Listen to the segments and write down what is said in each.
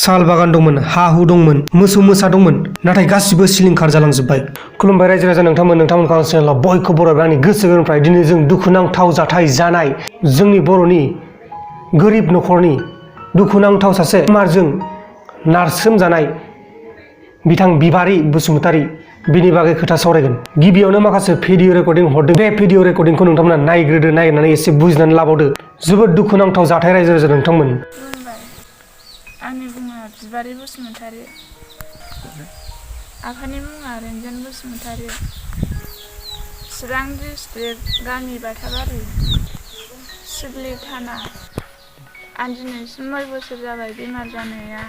साल बागान दंमोन, हा हु दंमोन, मोसौ मोसा दंमोन, नाथाय गासिबो सिलिंखार जालांजोब्बाय। खुलुमबाय रायजो राजा नोंथांमोनखौ आं चेनेलाव बयखौ बरायबाय आंनि गोसो गोरबोनिफ्राय। दिनै जों दुखुनांथाव जाथाय जानाय जोंनि बर'नि गोरिब न'खरनि दुखुनांथाव सासे बेमारजों नारसोमजानाय बिथां बिबारि बसुमतारी बिनि बागै खोथा सावरायगोन। गिबियावनो माखासे भिडिअ रेकर्डिं हरदों, बे भिडिअ रेकर्डिंखौ नोंथांमोना नायग्रोदो, नायनानै एसे बुजिनानै लाबावदो। जोबोद दुखुनांथाव जाथाय रायजो राजा नोंथांमोन। खुलुमबाय, आंनि मुङा बिबारि बसुमतारी, आफानि मुङा रन्जन बसुमतारी, चिरां डिस्ट्रिक्ट, गामि बाथाबारि, सिडली थाना। आं दिनैसिम 9 बोसोर जाबाय बेमार जानाया।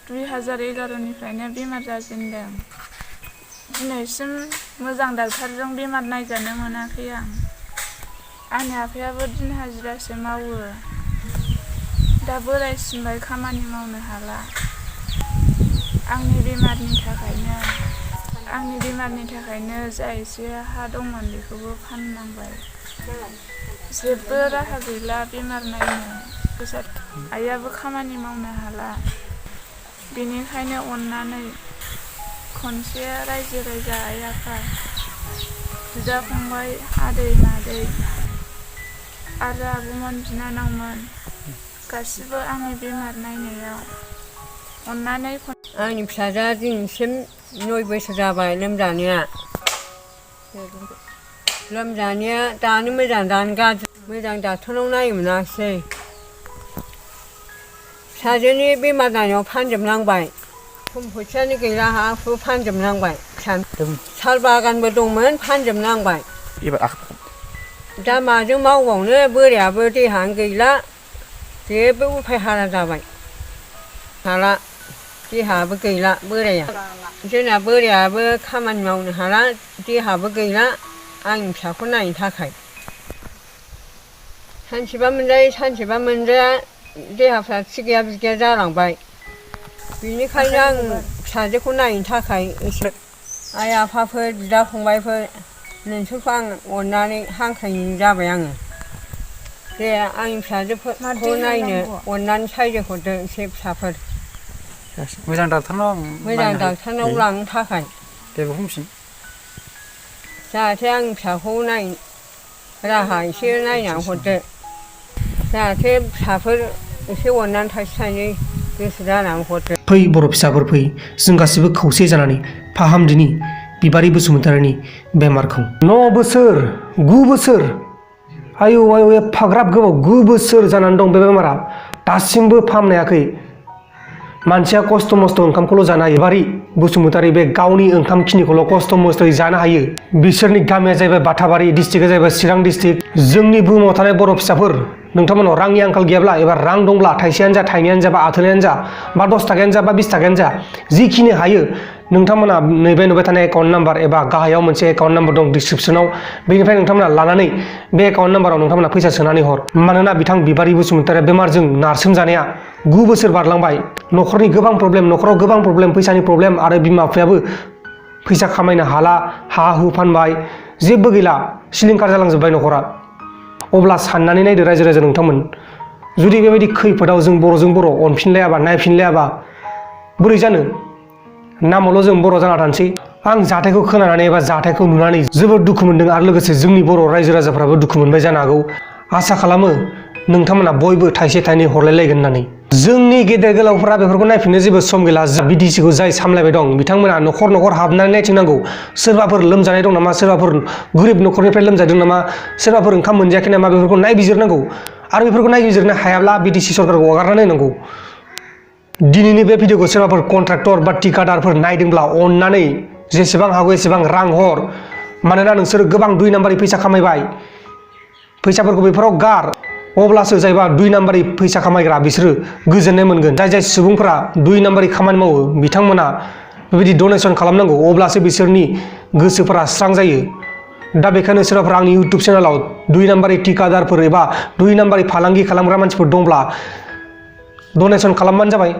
2011निफ्रायनो बेमार जाजेनदों। दिनैसिम मोजां डाक्टारजों बेमार नायजानो मोनाखै आं। आंनि आफायाबो दिन हाजिरासो मावो। दा बोरायसिनबाय, खामानि मावनो हाला। आंनि बेमारनि थाखायनो जा एसे हा दंमोन बेखौबो फाननांबाय। जेबो राहा गैला बेमार नायनो, फैसा आइयाबो खामानि मावनो हाला। बेनिखायनो अननानै खनसे रायजो राजा आइ आफा, बिदा फंबाय, आदै मादै आरो आब'मोन, बिनानावमोन गासिबो आंनि बेमार नायनायाव अननानै आंनि फिसाजोआ दिनैसिम 9 बोसोर जाबाय लोमजानाया दानो मोजां दानो गाज्रि, मोजां डाक्टारनाव नायनो मोनाखिसै। फिसाजोनि बेमार नायनायाव फानजोबनांबाय, सम्फथियानो गैला, हा हु फानजोबनांबाय। साल बागानबो दंमोन, फानजोबनांबाय। दा माजों मावबावनो, बोरायाबो देहायानो गैला, जेबो उफाय हारा जाबाय। हाला, देहायाबो गैला बोराया। जोंना बोरायाबो खामानि मावनो हाला, देहाबो गैला आंनि फिसाखौ नायनो थाखाय। सानसेबा मोनजायो सानसेबा मोनजाया, देहाफ्रा थिग गैया बिगैया जालांबाय। बेनिखायनो आं फिसाजोखौ नायनो थाखाय एसे आइ आफाफोर, बिदा फंबायफोर, नोंसोरखौ आं अननानै हांख्रायनाय जाबाय आङो। दे आंनि फिसाजोखौ नायनो अननानै सायज हरदो एसे फिसाफोर। मोजां डाक्टारनाव लांनो थाखाय दे बुंफिन। जाहाथे आंनि फिसाखौ राहा एसे नायनानै हरदो, जाहाथे फिसाफोर एसे अननानै थाइसे थाइनै गोसो जानानै हरदो। फै बर' फिसाफोर फै, जों गासिबो खौसे जानानै फाहामदिनि बिबारि बसुमतारीनि बेमारखौ। 9 बोसोर 9 बोसोर आयौ एफाग्राब गोबाव 9 बोसोर जानानै दं बे बेमारा, दासिमबो फाहामनो हायाखै। मानसिया खस्थ' मस्थ' ओंखामखौल' जानो हायो। बिबारि बसुमतारी बे गावनि ओंखाम खिनिखौल' खस्थ' मस्थ'यै जानो हायो। बिसोरनि गामिया जाहैबाय बाथाबारि, डिस्ट्रिक्टआ जाहैबाय चिरां डिस्ट्रिक्ट। जोंनि बुहुमाव थानाय बर' फिसाफोर, नोंथांमोनाव रांनि आंखाल गैयाब्ला एबा रां दंब्ला, थाइसेयानो जा, थाइनैयानो जा, बा आथोनायानो जा, बा 10 थाखायानो जा, बा 20 थाखायानो जा, जिखिनि हायो नोंथांमोना नैबे नुबाय थानाय एकाउन्ट नाम्बार एबा गाहायाव मोनसे एकाउन्ट नाम्बार दं डिसक्रिपसनाव, बेनिफ्राय नोंथांमोना लानानै बे एकाउन्ट नाम्बाराव नोंथांमोना फैसा सोनानै हर। मानोना बिथां बिबारि बसुमतारीया बेमारजों नारसोमजानाया 9 बोसोर बारलांबाय। न'खरनि गोबां प्रब्लेम, न'खराव गोबां प्रब्लेम, फैसानि प्रब्लेम, आरो बिमा बिफायाबो फैसा खामायनो हाला, हा हु फानबाय, जेबो गैला, सिलिंखार जालांजोब्बाय न'खरा। अब्ला साननानै नायदो रायजो राजा नोंथांमोन, जुदि बेबायदि खैफोदाव जों बर'जों बर' अनफिनलायाबा, नायफिनलायाबा बोरै जानो? नामावल' जों बर' जाना थानोसै। आं जाथायखौ खोनानानै एबा जाथायखौ नुनानै जोबोद दुखु मोनदों, आरो लोगोसे जोंनि बर' रायजो राजाफ्राबो दुखु मोनबाय जानो हागौ। आसा खालामो नोंथांमोना बयबो थाइसे थाइनै हरलायलायगोन होननानै। जोंनि गेदेर गोलावफोरा बेफोरखौ नायफिननो जेबो सम गैला। बिटिसिखौ जाय सामलायबाय दं बिथांमोना न'खर न'खर हाबनानै नायथिंनांगौ। सोरबाफोर लोमजानाय दं नामा, सोरबाफोर गोरिब न'खरनिफ्राय लोमजादों नामा, सोरबाफोर ओंखाम मोनजायाखै नामा, बेफोरखौ नायबिजिरनांगौ। आरो बेफोरखौ नायबिजिरनो हायाब्ला बिटिसि सरकारखौ हगारनानै होनांगौ। दिनैनि बे भिडिअखौ सोरबाफोर कन्ट्राक्टर बा थिकादारफोर नायदोंब्ला अननानै जेसेबां हागौ एसेबां रां हर। मानोना नोंसोरो गोबां 2 नाम्बारि फैसा खामायबाय, फैसाफोरखौ बेफोराव गार। अब्लासो जायबा 2 नाम्बारि फैसा खामायग्रा बिसोरो गोजोननाय मोनगोन। जाय सुबुंफोरा 2 नाम्बारि खामानि मावो बिथांमोना बेबायदि डनेसन खालामनांगौ, अब्लासो बिसोरनि गोसोफोरा स्रां जायो। दा बेखायनो सोरबाफोर आंनि इउटुब चेनेलाव 2 नाम्बारि थिकादारफोर एबा 2 नाम्बारि फालांगि खालामग्रा मानसिफोर दंब्ला डनेसन खालामबानो जाबाय।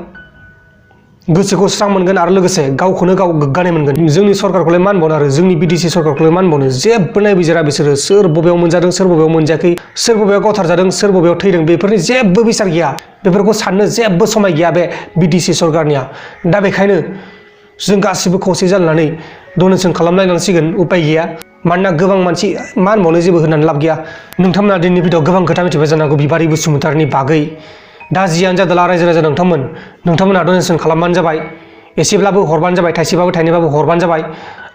गोसोखौ स्रां मोनगोन आरो लोगोसे गावखौनो गाव गोग्गानाय मोनगोन। जोंनि सरकारखौलाय मान बावनो आरो जोंनि बिटिसि सरकारखौलाय मान बावनो जेबो नायबिजिरा बिसोरो सोर बबेयाव मोनजादों सोर बबेयाव मोनजायाखै सोर बबेयाव गावथारजादों सोर बबेयाव थैदों बेफोरनि जेबो बिसार गैया बेफोरखौ साननो जेबो समाय गैया बे बिटिसि सरकारनिया। दा बेखायनो जों गासिबो खौसे जानानै डनेसन खालामलायनांसिगोन उपाय गैया मानोना गोबां मानसि मान बावनो जेबो होनानै लाब गैया। नोंथांमोना दिनैनि भिडिअआव गोबां खोथा मिथिबाय जानांगौ बिबारि बसुमतारिनि बागै। दा जियानो जादोला रायजो राजा नोंथांमोना डनेसन खालामबानो जाबाय एसेब्लाबो हरबानो जाबाय थाइसेबाबो थाइनैबाबो हरबानो जाबाय।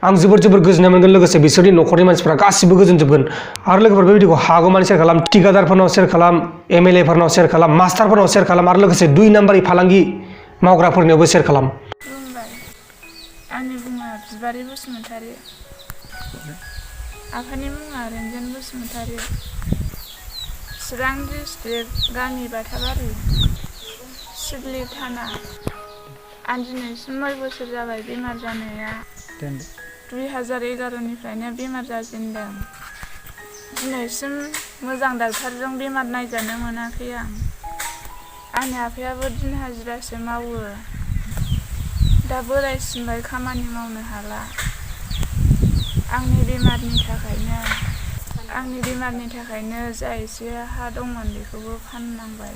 आं जोबोर गोजोननाय मोनगोन लोगोसे बिसोरनि न'खरनि मानसिफ्रा गासिबो गोजोनजोबगोन। आरो लोगोफोर बे भिडिअखौ हागौमानि शेयार खालाम थिकादारफोरनाव शेयार खालाम MLA फोरनाव शेयार खालाम मास्टारफोरनाव शेयार खालाम आरो लोगोसे 2 नाम्बारि फालांगि मावग्राफोरनियावबो शेयार खालाम। खुलुमबाय आंनि मुङा बिबारि बसुमतारि आफानि मुङा रन्जन बसुमतारि चिरां डिस्ट्रिक्ट गामि बाथाबारि सिडली थाना। आं दिनैसिम 9 बोसोर जाबाय बेमार जानाया 2011निफ्रायनो बेमार जाजेनदों। दिनैसिम मोजां डाक्टारजों बेमार नायजानो मोनाखै आं। आंनि आफायाबो दिन हाजिरासो मावो दा बोरायसिनबाय खामानि मावनो हाला। आंनि बेमारनि थाखायनो जा एसे हा दंमोन बेखौबो फाननांबाय।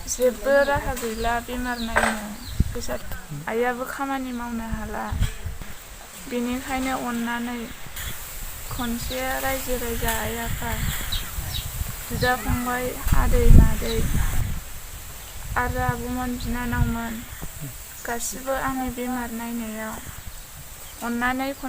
जेबो राहा गैला बेमार नायनो फैसा आइयाबो खामानि मावनो हाला। बेनिखायनो अननानै खनसे रायजो राजा आइ आफा बिदा फंबाय आदै मादै आरो आब'मोन बिनानावमोन गासिबो आंनि बेमार नायनायाव अननानै